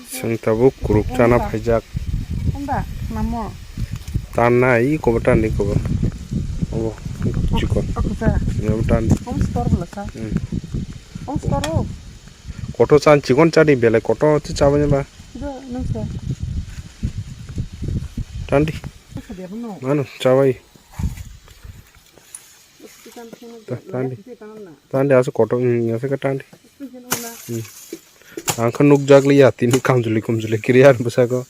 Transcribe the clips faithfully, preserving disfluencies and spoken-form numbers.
Seng tabuk kuruk chana phaijak. Anda, namo? Tan na, i kobo tan di kobo. Obo, chikon. Ako sa? Obo tan di. Om store bela sa? Hmm. Om store o? Koto chan chikon chadi belai koto chi chabani ba? Do, nung sa. Tan di. Sa dia bono? Mano, chabai. Tandi. Tandi aswk kotor, hmm, aswk tandi. Hmm. Ang khe nukjak liya, tini kamjuli kumjuli kiriya bwsako.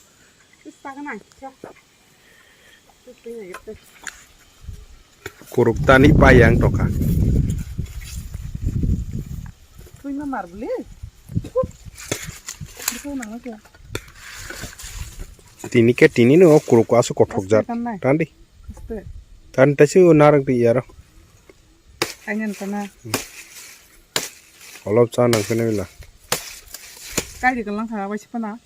Kuruk tani pai ang tokha. Tini khe tini no kuruk aswk kothokjak. Tandi. Tani taisi narwk di yaro. Kainwi tana. Olop cha nang pheno ila. Kaidi kalang kha waisi phana.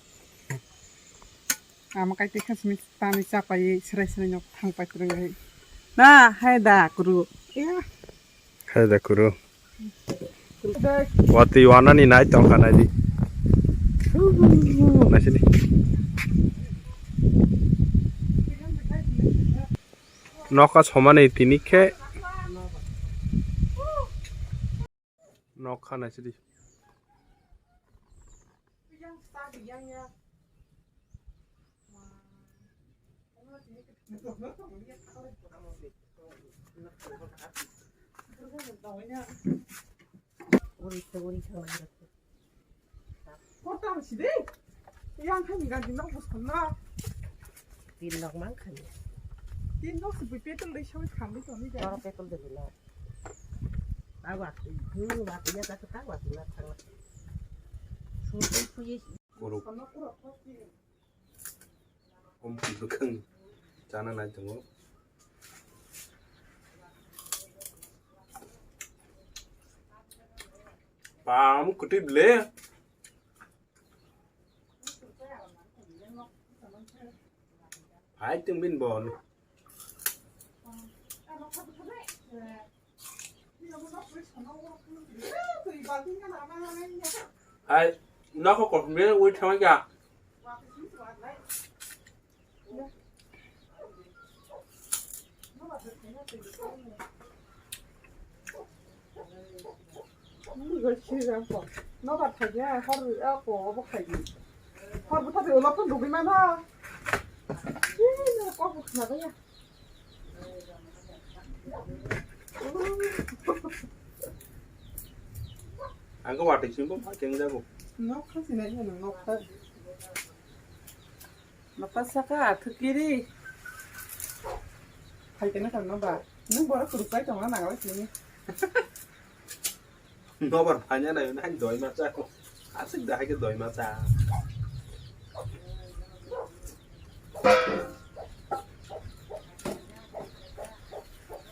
Ama kaiti khasmi tani chapai serai serai nok thang pai kwrwi. Na, hai da kuru. Ya. Hai da kuru. Watwi wanani nai tongkha nai di. Naisini. Nokha somani tini khe nokha naisidi. Uri se uri thang lai rok. Kota si de. Yang khan ga din nok bus khon na. Tin nok mang khan. Tin nok si bui petrol dei sawi kham dei toni ja. Oro petrol de bilo. Ta wa tu, tu wa tu ya ta ta wa tu na thang. Su tu tu ye. Korok. Om bwkhang chana nai tongo. Pam kwtwi ble. Hai tong bin bon. Hai, nokho kothom de ui thangya. Nobar thangya, hor ako obo khaidi. Hor bwtha de ulok to dugui mano. Kok bwkhna baya. Ang khe watwi simi bo ma keng jago. Nok kha sinai no nok kha. Mata saka athukiri. Hai kena kan no ba. Nung bora kurupai tong na nang lai sini. Nobar phanya na yun hai doi ma cha ko. Asik da hai ke doi ma cha.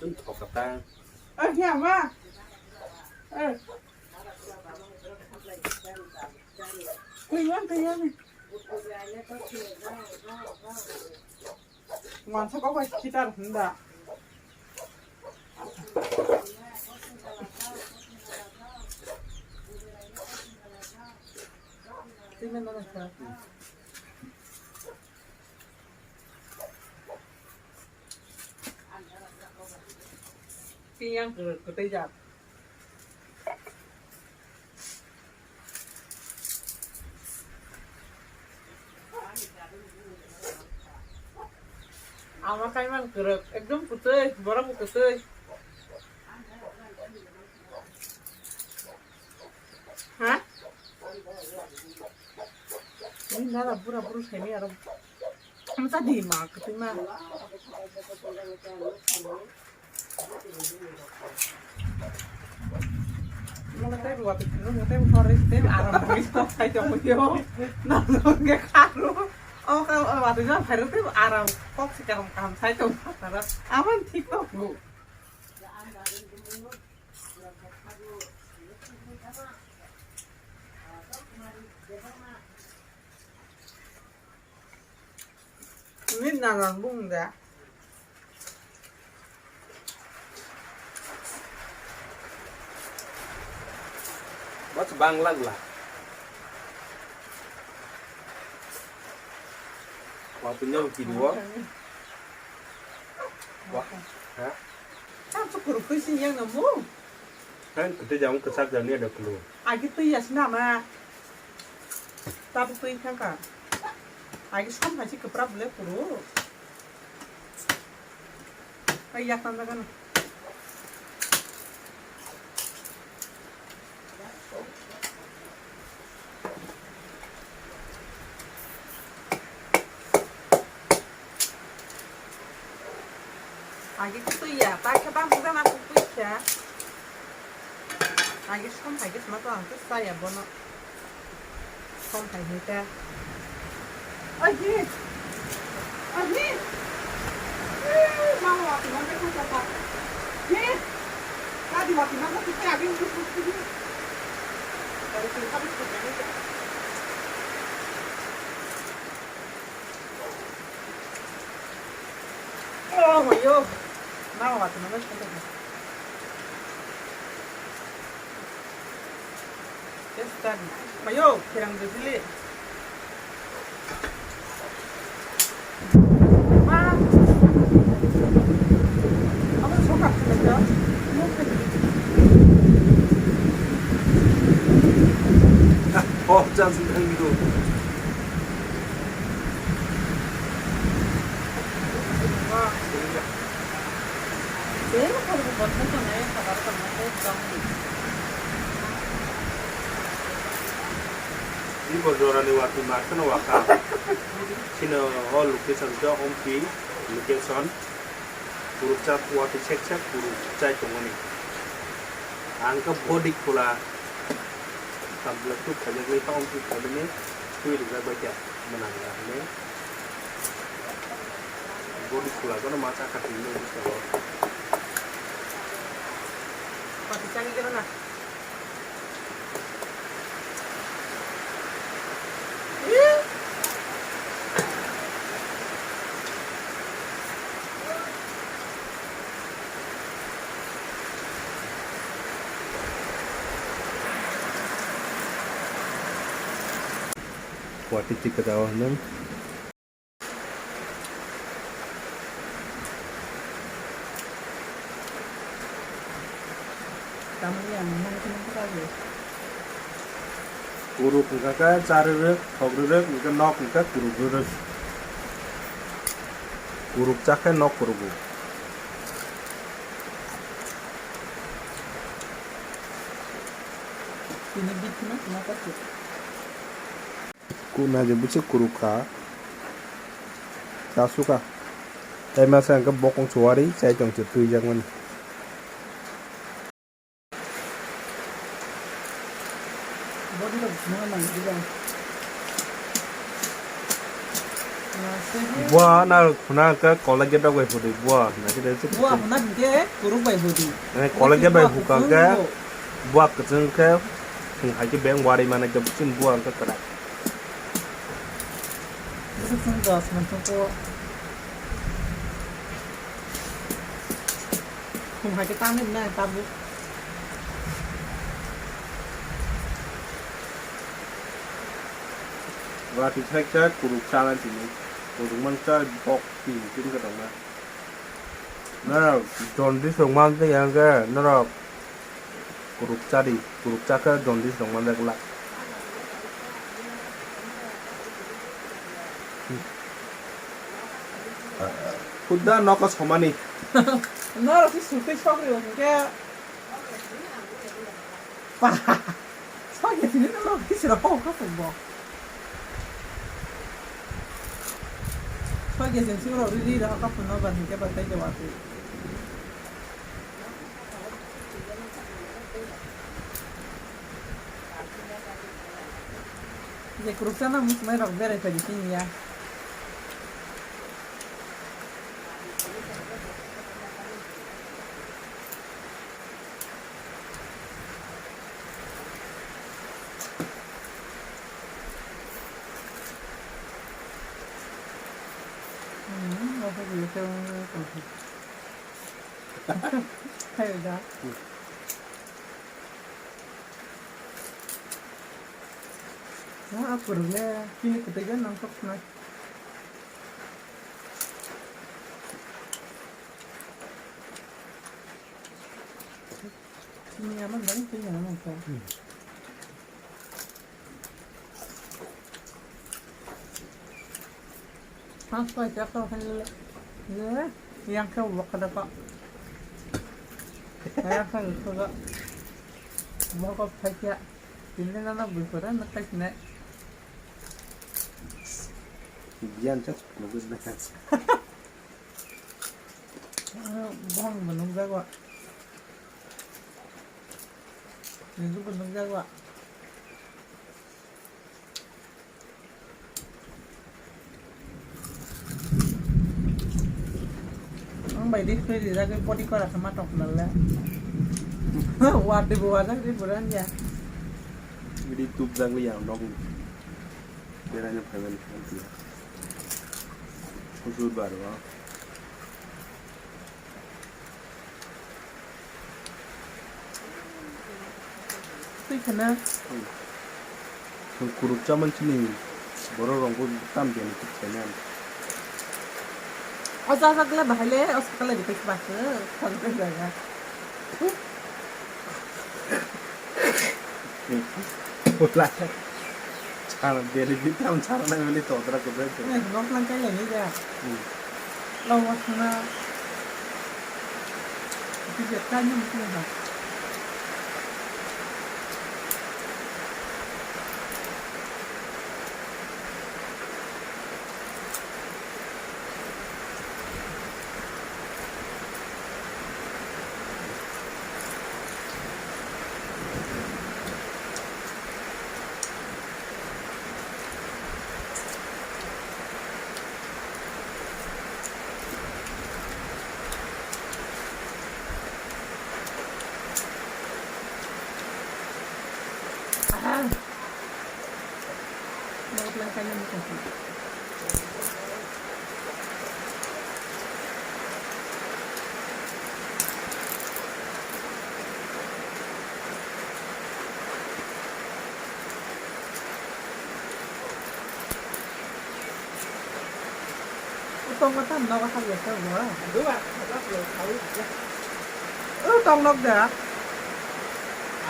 Tun thok ka ta. Eh, ya ma. Eh. Kuyan, kuyan. Wansa kok bai kitar hunda. Piyang kwrwk kwtwi jak. Ama kaiman kwrwk, ekdom kwtwi, borok bo kwtwi. Ha? Ni nara bura buru saimaya rok. Hamsa di ma, kwtwi ma. Mo tei ruwa tei, mo tei ruwa tei, tei aram tei, tei tong yo. Na nong ge karu. O ka, o wa tei na phairu tei aram kok si karam kam sai tong phara. Aman thik to bu. Ni nanan bung da. Bas bang lagla. Watwi no kiri o. Wa, ha? Tam so kuru kwi sing yang no mu. Kan kete jam kesak jam ni ada kulu. Agi twi yas na ma. Tabuk twi thangka. Agi som hai si kepra bule kuru. Ai yak tanda kan. Agi kutui ya, ta khe bang buga ma kutui kha. Agi som hai khe sma to ang khe saya bono. Som hai hai ta. Agi. Agi. Eh, mama wati mama kutui kha. Ni. Tadi wati mama kutui kha, agi kutui kha. Dari sini kami kutui kha. Oh, mayo. Mama wati mama kutui kha. Mayo, kirang jujili. Ma. Amo sokat sini ya. Oh, jangan sini gitu. Ibo jorani watwi ma kheno wakha. Chini o location khe Ompi location. Kurukcha watwi sek sek kuruk chai tongmani. Ang khe body khula. Tabla tuk khajaknai ta Ompi khajaknai twi rijak bai kha. Mwnang ya hwnwi. Body khula jano ma cha kha twi nw bwskango. Pati chang gana na. Watwi twi kwtal hwnwi. Kuruk wngkha khe cha rwrwk, thok rwrwk, hwnkhe nok wngkha kuruk rwrwk. Kuruk cha khe nok kurugo. Tini bit kheno khna ta se. Kuna je busi kuruk kha. Cha sukha. Tei masa hwnkhe bokong chuwari chai tong se twijakmani. Body rok khna nang diba. Bua na khuna ka college gate rok bai phudi bua na khe de. Bua huna hingke kuruk bai hudi. Eh, college gate bai huka ke bua kwchwng khe hai khe beng wari mane khe chini bua hwnkhe kwrak. Bwswk chwng dos months ko. Khum hai khe tangwi nai tabuk. Watwi thai khe kuruk chala tini. Kuruk man cha bok tini tini kwtal na. Norok jaundice rok man twi hwnkhe norok kuruk chadi, kuruk chakhe jaundice rok man glak. Khuda nogo somani. Norok se sutwi sokri hwnkhe. Soi ge sini no log kisi rok kok kok bo. Soi ge sini suro ri ri rok kok no ban ke ba tai de wa tu. Je kuruk sana mus mai rok berai pagi sini ya. Akurung le chini kwtwi nang kok khna. Ni ama bari twi na ma ko. Hmm. Pas pai chak to khan le. Le, yang khe wok da ko. Yang khe ko ko. Mo ko phai kya. Tin le na na bui ko da na kai ne. Biyan chak no bui na. Bong bo nukjago. Nini bo nukjago. Ang bai di sui di jagwi body kora sama tok nalle. Wadi bo wajak di buran ya. Di tup jagwi ya nok. Beraina phaimani khe. Hujur baro. Twi khana. Chwng kuruk chamani chini borok rok bo tam biyani twi khaina. O chajak le bahai le o sakale rikhe bas. Khang twi jaga. Wala. Chana beli bita ang chana na beli to tra ko beli. Eh, nok nang kai lagi ya. Hmm. Lawas na. Itu dia kan yang itu ha. Utang mata nogo hal ya sa bo. Dua, satu, satu. Utang nok da.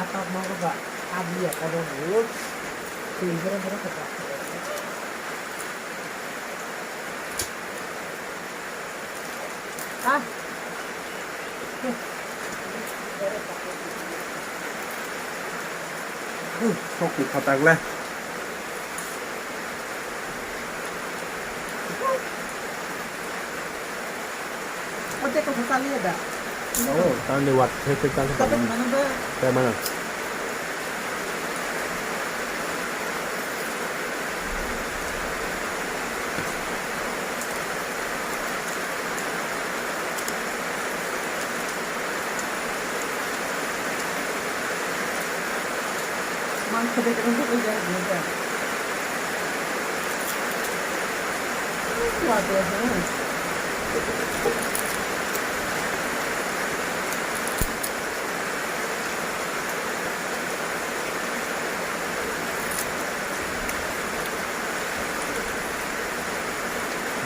Atak nogo ba. Adi ya kono bu. Sini sini sini. Ah. Sok ni phatak le. Ote ko sali da. Oh, tang de wat the te tang. Tapi mana ba? Kayak mana?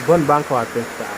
Bon bangkho atwsa.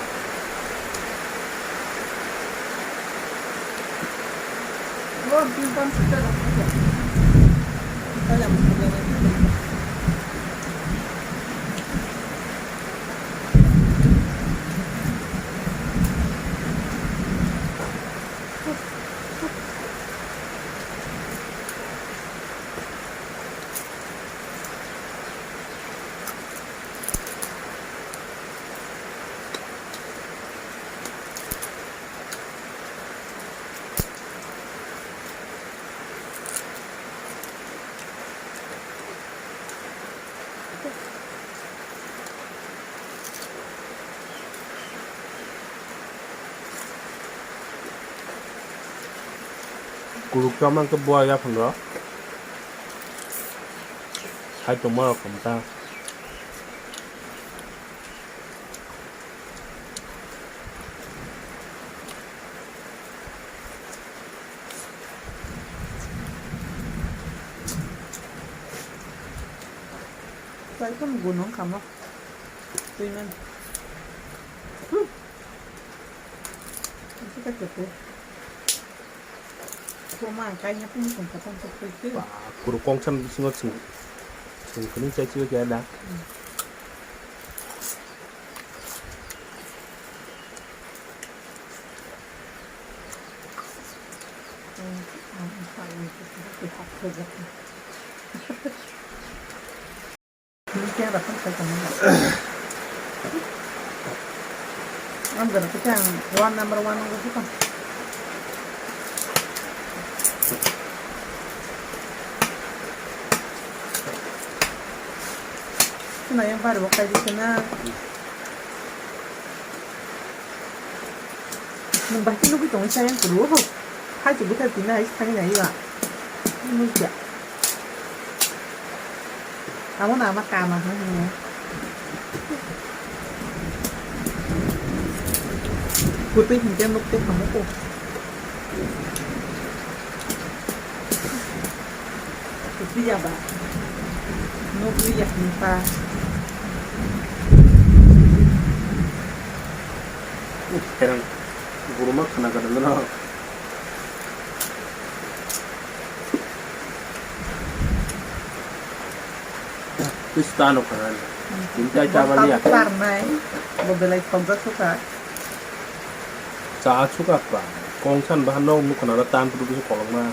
Kuruk chama khe buai yaphang rok. Hai tongma rok khamta. Taikhon gunung kamo. Tuiman. Hmm. Itu kan cukup. Toma ang kaina pung tong kha tong kha twi twi. Ba, kuru kongsan bisingo chwng, chwng kunu chai chai kaya da. Ang gana kita ang one number one ang gusto ko. Sina yang baru bukai di sana. Nung bahai khe nugwi tongwi sa yang kuru. Hai chubui kha tini hai thangwi nai ba. Nukya. Amo na ama kama ha hino. Kutui hinkhe nuk te khamu ko. Kupiya ba. Nukliya hinpa. Kerang. Buruma khana kada dana. Twis tano khana. Bintai tabali ya. Tar nai. Bo belai khonja suka. Cha suka pa. Kongsan bahan no mukana tan putu putu kolong ma.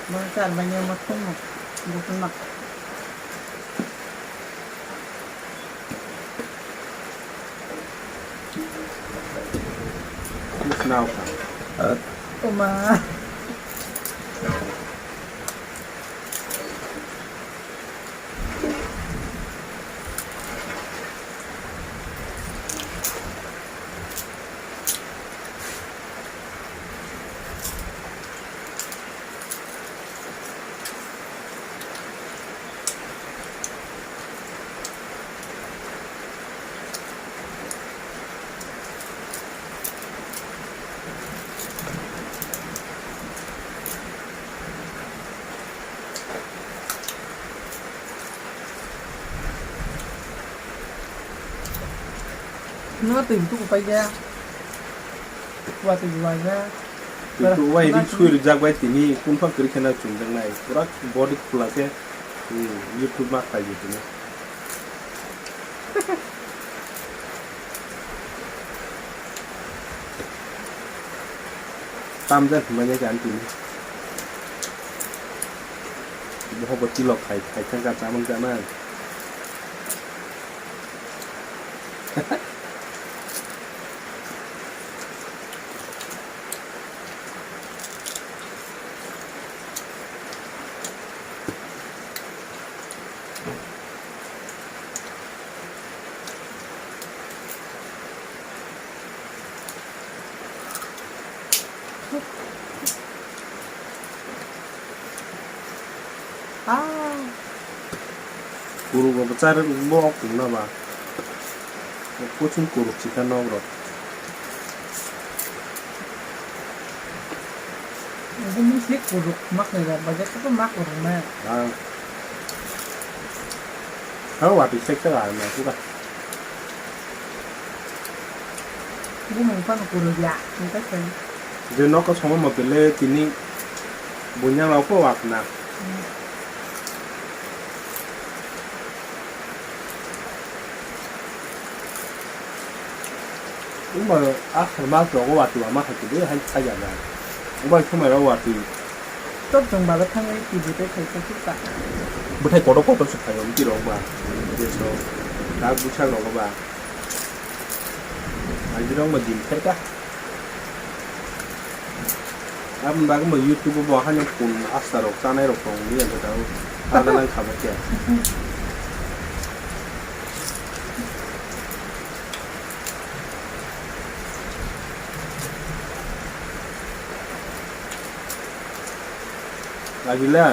Bangsa armanya matung mo, bukan mak. Terus nau ka. Oma. No twi butuku paikha. Watwi buwaija. Twi tu wai ri sui rijak bai tini kunpha kwrwi kheno chumjaknai. Pura body khula khe, hmm, YouTube ma khlai di tini. Tamjak hwnmani khe ang tini. Bohobo tilok khai, khai thangkha chamung chanai. Ah. Kuruk bo bwchar bo ok tongna ba. Kuchung kuruk chikha nok rok. Bini si kuruk mak ni rok ba je kutu mak kuruk na. Ah. Haro watwi sek sek ar na kuda. Bumung phano kuruk ya, nokha se. Je nokha somo motole tini bunyang rok pho wak na. Hmm. Wngma aswk mas rogo watwi wama hai kwbwi hai khaijak na. Wngma somai rok watwi. Tok jong balo thangwi T V tei khaisa sukha. Bwthai kotor kotor se phaio bwtwi rok ba. Jeso tak bwsak rogo ba. Ajirok ma din kherka. Aboni bagwi bo YouTube o bo haino kun asarok chanairok tong liya gotao. Tada lang kha bo khe. Lagila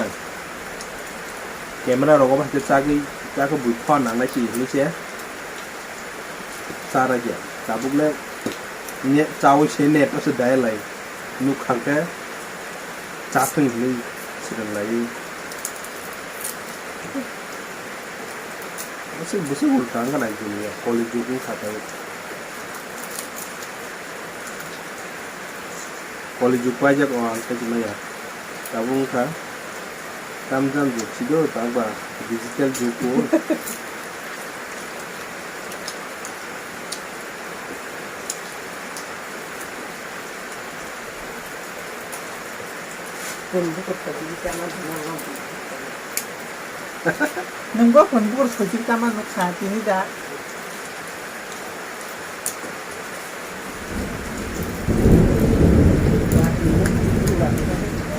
camera rogo bo hai khe chagwi chakhe bui phone nangnai se hinwi se. Chara khe tabuk le ne chawi se net o se dai lai nuk kha khe chathwng hinwi swrwng lai. Aswk bwswk ulta wngkha nai dunia koli jugni khatai. Koli jug paijak o ang khe maya. Tabuk wngkha. Tam jam jug sido tangba digital jug o. Nwng bo phone bur sujik tama nukha tini da.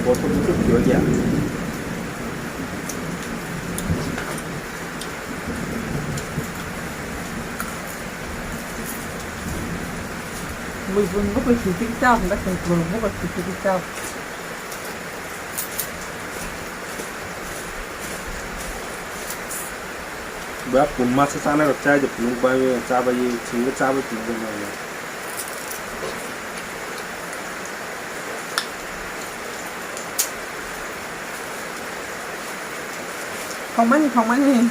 Bothor bothor kiyo ya. Mui bun bo koi sujik ta, hwnda koi bun bo koi sujik ta. Ba pun masa sana rok chai de pun ba ye cha ba ye ching de cha ba pun de na. Thongmani, thongmani.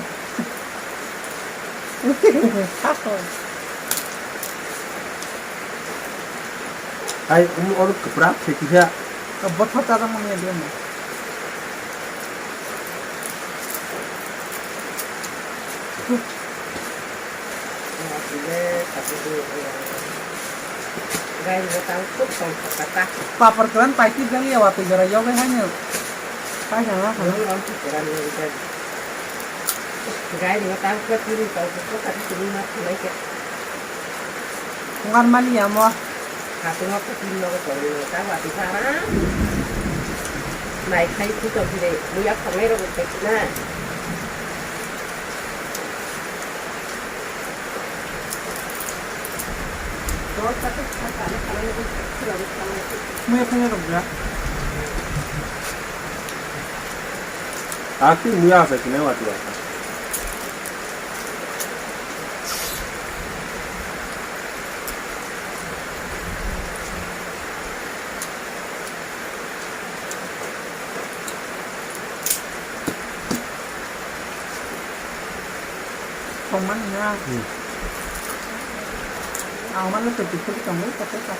Ai, um, oro kwprak khe kisa. Bothor chajak mani ya dia. Papar kwran paiti jang ya watwi jora yogai haino. Paisa ma khana. Gari ma tang khe tini tau khe kok kha tini ma khulai khe. Ngar mani amo. Kha tuma khe tini ma khe tong ni ta wa ti kha ra. Nai khai khu to phire muya khongnai rok khe na. Muya phai rok ja. Aki muya sa kine wa tu wa. Tongmani na. Hmm. Ang mano to dikhe tongo, kote ka.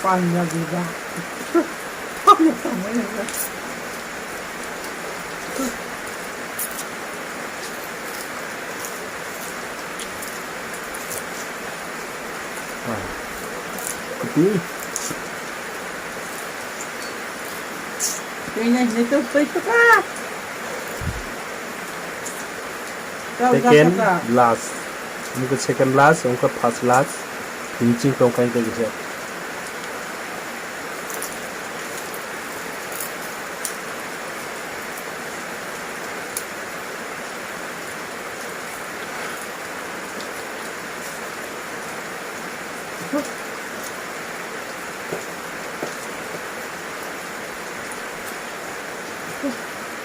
Panya juga. Panya tongmani na. Ah. Kopi. Twi nai hinwi twi twi twi ka. Kau Second jaka ka. Last. Wngkha second last, wngkha first last. Tini ching tongkha wngkha kisa.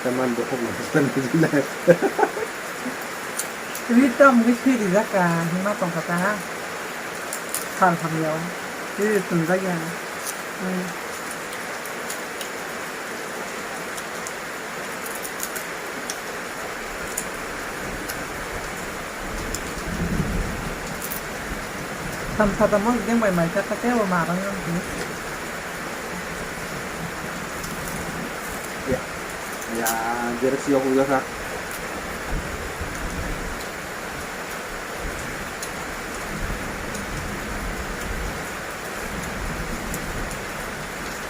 Teman bokhok no husband bujinai. Ri tam ri siri jaka hima tongkha ta ha. Sal hamya o. Ri ri tunjak ya. Hmm. Sam sata mo deng bai mai kha khe bo ma rang ang ni. Ya, ya, jeres yok uya kha.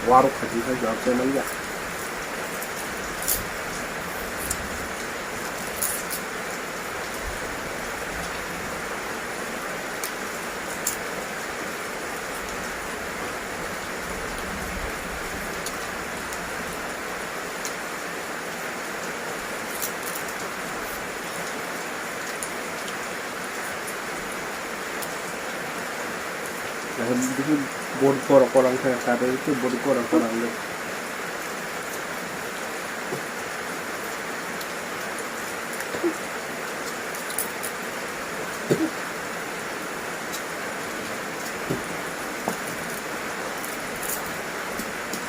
Warok khaji khai jawab channel ya. Bini body korok korang khe kha de, body korok korang le.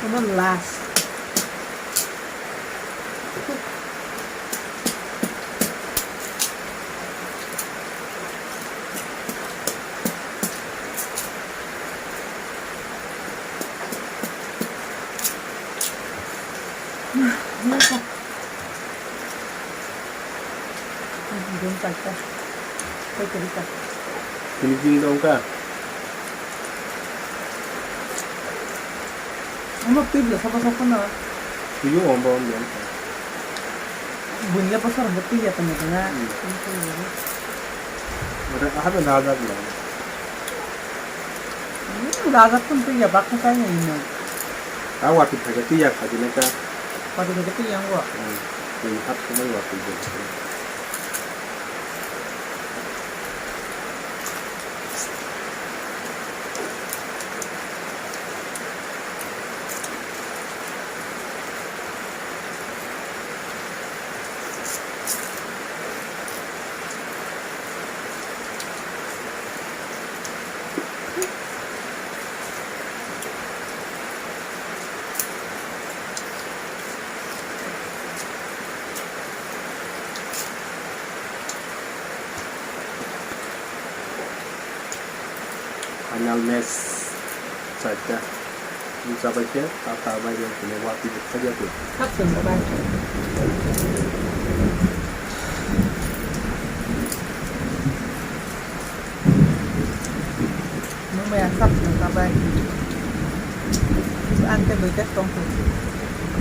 Omo last. Tini tini tong ka. Omo twi bwla sabo sabo no. Twi o ombo ombo. Bunya pasar bo twi ya tong na. Ada ada ada. Hmm, rajak pun twi ya bak kha ni no. A watwi phaikhe twi ya khaji nai ka. Watwi phaikhe twi ya ngo. Hmm. Twi hap sumai watwi de. Final match charta. Bwsa bai khe ta ta bai yang khe watwi bo thaiya khe. Hap chwng bai. Nung bai ang hap chwng bai. Ang tei bai tei tong khe.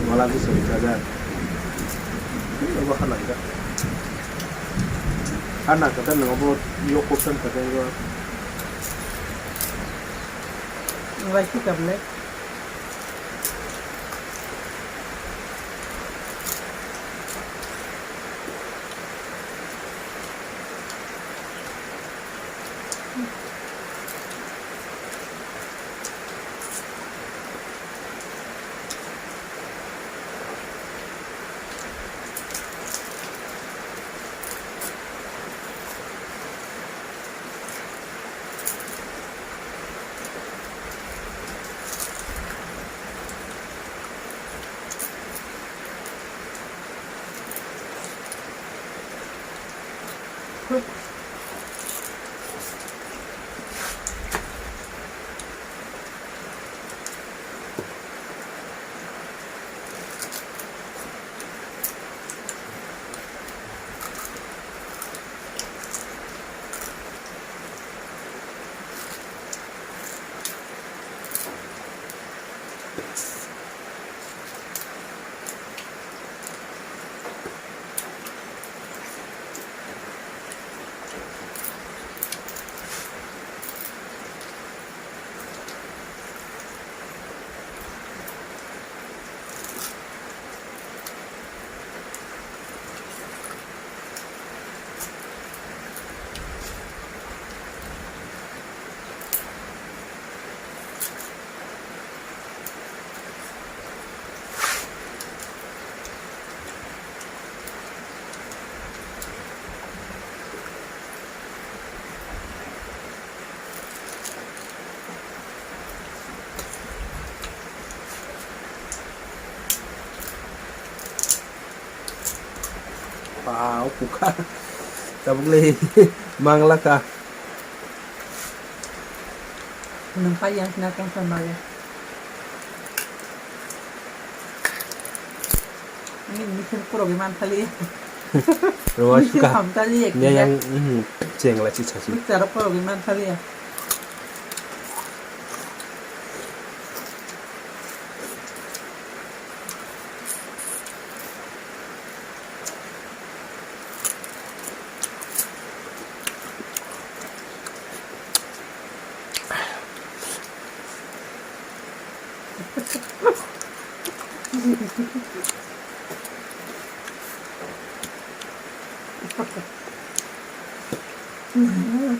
Wala bwsa bwsa ja. Obo ha nang ja. Ha nang khe ta nang obo yok kok san khe ta. Wai khe kable. Wow, kukha. Tabuk le mangla ka. Nang pa yang sina tong san mali. Ini mixer puro ge man thali. Rowa suka. Ham thali ek. Nya yang, mhm, cheng la chi cha chi. Mixer puro ge man thali ya.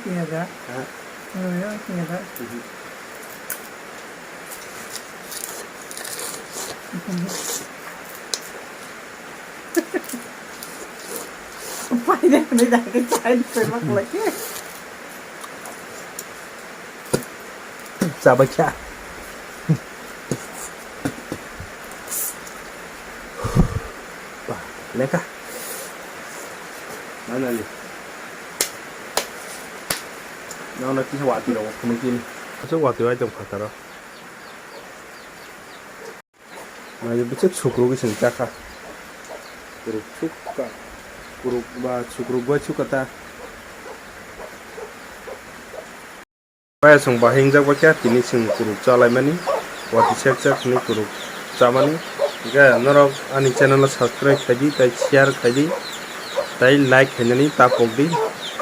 Piyaja. Ha? Piyaja. Mhm. Paida ni dah ke chai pe mak lagi. Chabai kha. Ba, lekha. Nana ni. Nana kisa wati ro phunuk kini. Asa wati wai tong phataro. Mai bwswk sukrugwi chwng chakha. Kuruk chukka. Kuruk ba sukruk bai chukka ta. Bai chwng bahai wngjak bai kha, tini chwng kuruk chalaimani. Watwi sek sek hwnwi kuruk chamani. Hwnkhe norok ani channel o subscribe khaidi, tei share khaidi, tei like khainani ta pokdi.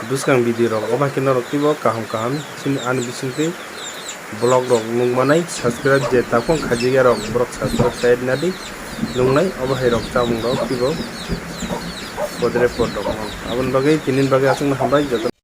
Bwskang video rok obo hai khe norok teibo kaham kaham chini ani bisingtwi vlog rok nukmanai, subscribe je takhuk khaijak ya rok borok subscribe khai nadi. Nuknai obo hai rok chamung rok teibo podre pod rok no. Aboni bagwi tini bagwi aswkno hambai joto.